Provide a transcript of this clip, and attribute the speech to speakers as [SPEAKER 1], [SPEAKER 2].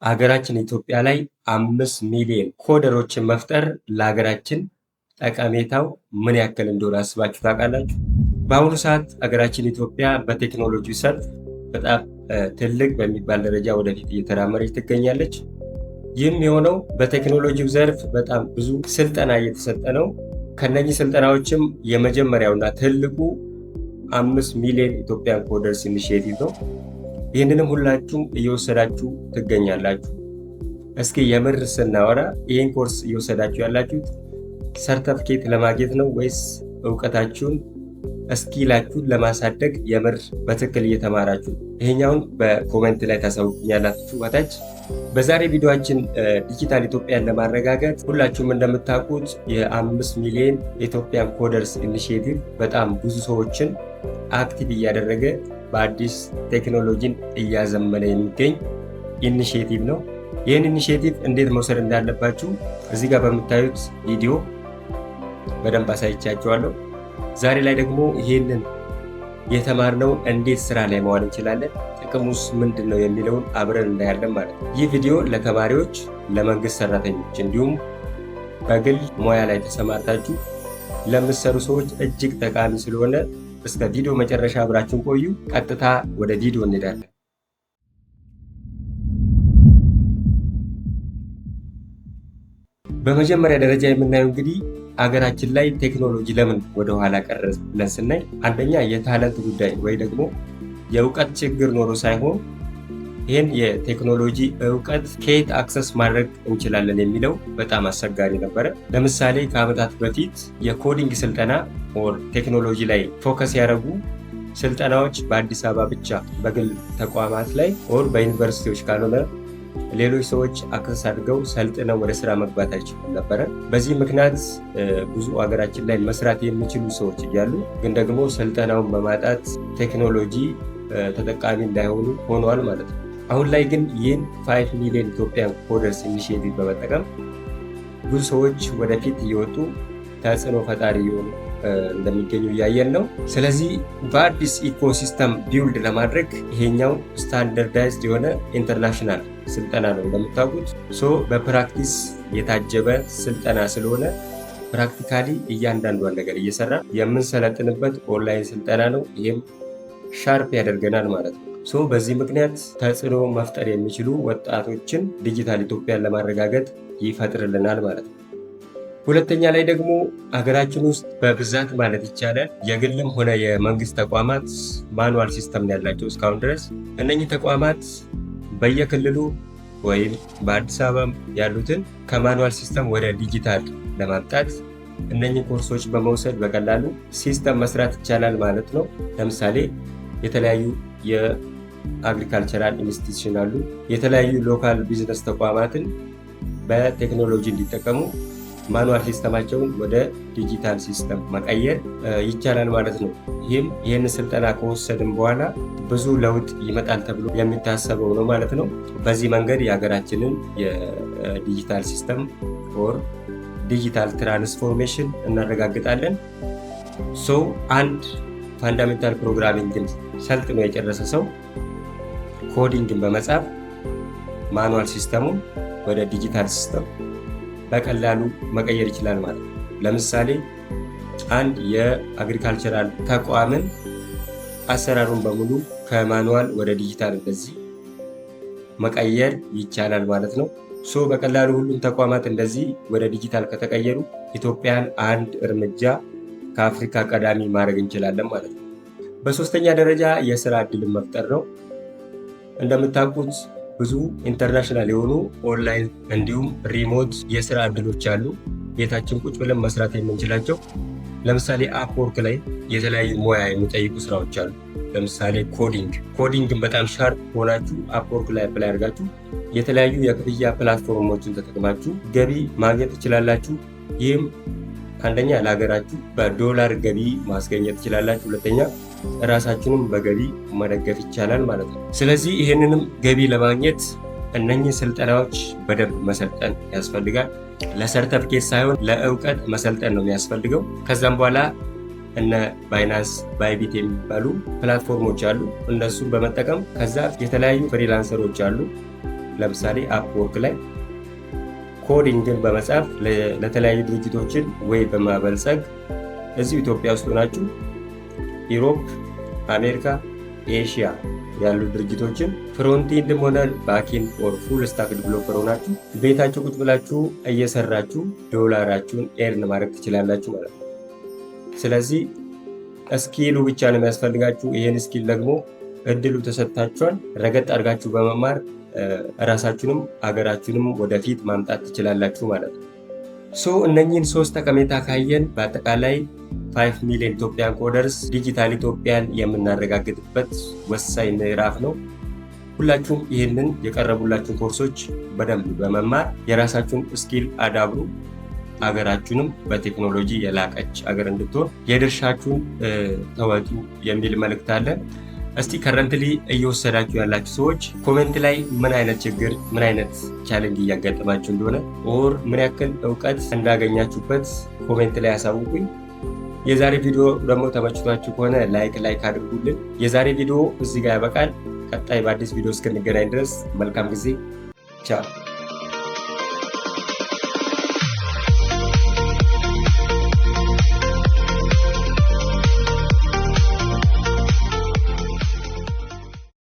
[SPEAKER 1] አገራችን ኢትዮጵያ ላይ 5 ሚሊዮን coder ኦችን መፍጠር ለሀገራችን ጠቀሜታው ምን ያክል እንደሆነ አስባችሁ ታውቃላችሁ? በአሁኑ ሰዓት ሀገራችን ኢትዮጵያ በቴክኖሎጂ ዘርፍ በጣም ትልቅ በሚባል ደረጃ ወደፊት እየተራመደች ትገኛለች። ይህም የሆነው በቴክኖሎጂው ዘርፍ በጣም ብዙ ስልጠና እየተሰጠ ነው። ከነኚህ ስልጠናዎችም የመጀመሪያውና ትልቁ 5 ሚሊዮን Ethiopian Coders Initiative ነው። ይህንንም ሁላችሁም እየወሰዳችሁ ትገኛላችሁ። እስኪ የምር ስናወራ ይህን ኮርስ እየወሰዳችሁ ያላችሁት ሰርተፍኬት ለማግኘት ነው ወይስ እውቀታችሁን skill ኣችሁን ለማሳደግ የምር በትክክል እየተማራችሁ ነው? ይሄኛውን በ comment ላይ ታሳውቁኛላችሁ በታች። በዛሬ ቪዲዮአችን ዲጂታል ኢትዮጵያን ለማረጋገጥ ሁላችሁም እንደምታውቁት የ5 ሚሊዮን Ethiopian Coders Initiative በጣም ብዙ ሰዎችን active እያደረገ በአዲስ ቴክኖሎጂን እያዘመነ የሚገኝ initiative ነው። ይህን initiative እንዴት መውሰድ እንዳለባችሁ እዚህ ጋር በምታዩት ቪዲዮ በደንብ አሳይቻችኋለሁ። ዛሬ ላይ ደግሞ ይህንን የተማርነውን እንዴት ስራ ላይ መዋል እንችላለን፣ ጥቅሙስ ምንድን ነው የሚለውን አብረን እናያለን ማለት ነው። ይህ ቪዲዮ ለተማሪዎች፣ ለመንግስት ሰራተኞች እንዲሁም በግል ሙያ ላይ ተሰማርታችሁ ለምትሰሩ ሰዎች እጅግ ጠቃሚ ስለሆነ እስከ ቪዲዮ መጨረሻ አብራችሁን ቆዩ። ቀጥታ ወደ ቪዲዮ እንሄዳለን። በመጀመሪያ ደረጃ የምናየው እንግዲህ አገራችን ላይ ቴክኖሎጂ ለምን ወደኋላ ቀረ ብለን ስናይ፣ አንደኛ የ talent ጉዳይ ወይ ደግሞ የእውቀት ችግር ኖሮ ሳይሆን ይህን የቴክኖሎጂ እውቀት ከየት access ማድረግ እንችላለን የሚለው በጣም አስቸጋሪ ነበረ። ለምሳሌ ከዓመታት በፊት የ coding ስልጠና or ቴክኖሎጂ ላይ focus ያደረጉ ስልጠናዎች በአዲስ አበባ ብቻ በግል ተቋማት ላይ or በዩኒቨርሲቲዎች ካልሆነ ሌሎች ሰዎች access አድርገው ሰልጥነው ወደ ስራ መግባት አይችሉም ነበረ። በዚህ ምክንያት ብዙ ሀገራችን ላይ መስራት የሚችሉ ሰዎች እያሉ ግን ደግሞ ስልጠናውን በማጣት ቴክኖሎጂ ተጠቃሚ እንዳይሆኑ ሆኗል ማለት ነው። አሁን ላይ ግን ይህን 5 million Ethiopian Coders Initiative በመጠቀም ብዙ ሰዎች ወደፊት እየወጡ ተጽዕኖ ፈጣሪ እየሆኑ እንደሚገኙ እያየን ነው። ስለዚህ በአዲስ ecosystem build ለማድረግ ይሄኛው standardized የሆነ international ስልጠና ነው እንደምታውቁት። So በ practice የታጀበ ስልጠና ስለሆነ practically እያንዳንዷን ነገር እየሰራ የምንሰለጥንበት ኦንላይን ስልጠና ነው። ይህም sharp ያደርገናል ማለት ነው። So በዚህ ምክንያት ተጽዕኖ መፍጠር የሚችሉ ወጣቶችን ዲጂታል ኢትዮጵያን ለማረጋገጥ ይፈጥርልናል ማለት ነው። ሁለተኛ ላይ ደግሞ ሀገራችን ውስጥ በብዛት ማለት ይቻላል የግልም ሆነ የመንግስት ተቋማት manual system ያላቸው እስካሁን ድረስ። እነኚህ ተቋማት በየክልሉ ወይም በአዲስ አበባ ያሉትን ከ manual system ወደ ዲጂታል ለማምጣት እነኚህ ኮርሶች በመውሰድ በቀላሉ system መስራት ይቻላል ማለት ነው። ለምሳሌ የተለያዩ የ agricultural institution አሉ። የተለያዩ local business ተቋማትን በቴክኖሎጂ እንዲጠቀሙ manual system ኣቸውን ወደ digital system መቀየር ይቻላል ማለት ነው። ይህም ይህን ስልጠና ከወሰድን በኋላ ብዙ ለውጥ ይመጣል ተብሎ የሚታሰበው ነው ማለት ነው። በዚህ መንገድ የሀገራችንን የ digital system or digital transformation እናረጋግጣለን። So አንድ fundamental programming ን ሰልጥኖ የጨረሰ ሰው coding ን በመጻፍ manual system ኡን ወደ digital system በቀላሉ መቀየር ይችላል ማለት ነው። ለምሳሌ አንድ የ agricultural ተቋምን አሰራሩን በሙሉ ከ manual ወደ ዲጂታል እንደዚህ መቀየር ይቻላል ማለት ነው። So በቀላሉ ሁሉም ተቋማት እንደዚህ ወደ ዲጂታል ከተቀየሩ ኢትዮጵያን አንድ እርምጃ ከአፍሪካ ቀዳሚ ማድረግ እንችላለን ማለት ነው። በሶስተኛ ደረጃ የስራ እድልን መፍጠር ነው። እንደምታውቁት ብዙ international የሆኑ ኦንላይን እንዲሁም remote የስራ እድሎች አሉ። ቤታችን ቁጭ ብለን መስራት የምንችላቸው። ለምሳሌ Upwork ላይ የተለያዩ ሙያ የሚጠይቁ ስራዎች አሉ። ለምሳሌ coding። Coding ን በጣም sharp ሆናችሁ Upwork ላይ apply አድርጋችሁ የተለያዩ የክፍያ platform ኦችን ተጠቅማችሁ ገቢ ማግኘት ትችላላችሁ። ይህም አንደኛ ለሀገራችሁ በዶላር ገቢ ማስገኘት ትችላላችሁ። ሁለተኛ ራሳችሁንም በገቢ መደገፍ ይቻላል ማለት ነው። ስለዚህ ይህንንም ገቢ ለማግኘት እነኚህ ስልጠናዎች በደንብ መሰልጠን ያስፈልጋል። ለሰርተፍኬት ሳይሆን ለእውቀት መሰልጠን ነው የሚያስፈልገው። ከዛም በኋላ እነ Binance፣ Bybit የሚባሉ platform ኦች አሉ። እነሱን በመጠቀም ከዛ የተለያዩ freelancer ኦች አሉ። ለምሳሌ Upwork ላይ coding ን በመጻፍ ለተለያዩ ድርጅቶችን ወይ በማበልጸግ እዚሁ ኢትዮጵያ ውስጥ ሆናችሁ Europe፣ አሜሪካ፣ ኤሽያ ያሉ ድርጅቶችን frontend ም ሆነ backend or full stack developer ሆናችሁ ቤታችሁ ቁጭ ብላችሁ እየሰራችሁ ዶላራችሁን earn ማድረግ ትችላላችሁ ማለት ነው። ስለዚህ skill ኡ ብቻ ነው የሚያስፈልጋችሁ። ይህን skill ደግሞ እድሉ ተሰጥታችኋል። ረገጥ አድርጋችሁ በመማር እራሳችሁንም አገራችሁንም ወደፊት ማምጣት ትችላላችሁ ማለት ነው። So እነኚህን ሶስት ጠቀሜታ ካየን በአጠቃላይ 5 million Ethiopian coders ዲጂታል ኢትዮጵያን የምናረጋግጥበት ወሳኝ ምዕራፍ ነው። ሁላችሁም ይህንን የቀረቡላችሁን ኮርሶች በደንብ በመማር የራሳችሁን skill አዳብሩ። አገራችሁንም በቴክኖሎጂ የላቀች አገር እንድትሆን የድርሻችሁን ተወጡ የሚል መልእክት አለን። እስቲ currently እየወሰዳችሁ ያላችሁ ሰዎች comment ላይ ምን አይነት ችግር፣ ምን አይነት challenge እያጋጠማችሁ እንደሆነ or ምን ያክል እውቀት እንዳገኛችሁበት comment ላይ ያሳውቁኝ። የዛሬ ቪዲዮ ደግሞ ተመችቷችሁ ከሆነ like like አድርጉልን። የዛሬ ቪዲዮ እዚህ ጋር ያበቃል። ቀጣይ በአዲስ ቪዲዮ እስክንገናኝ ድረስ መልካም ጊዜ። ቻው።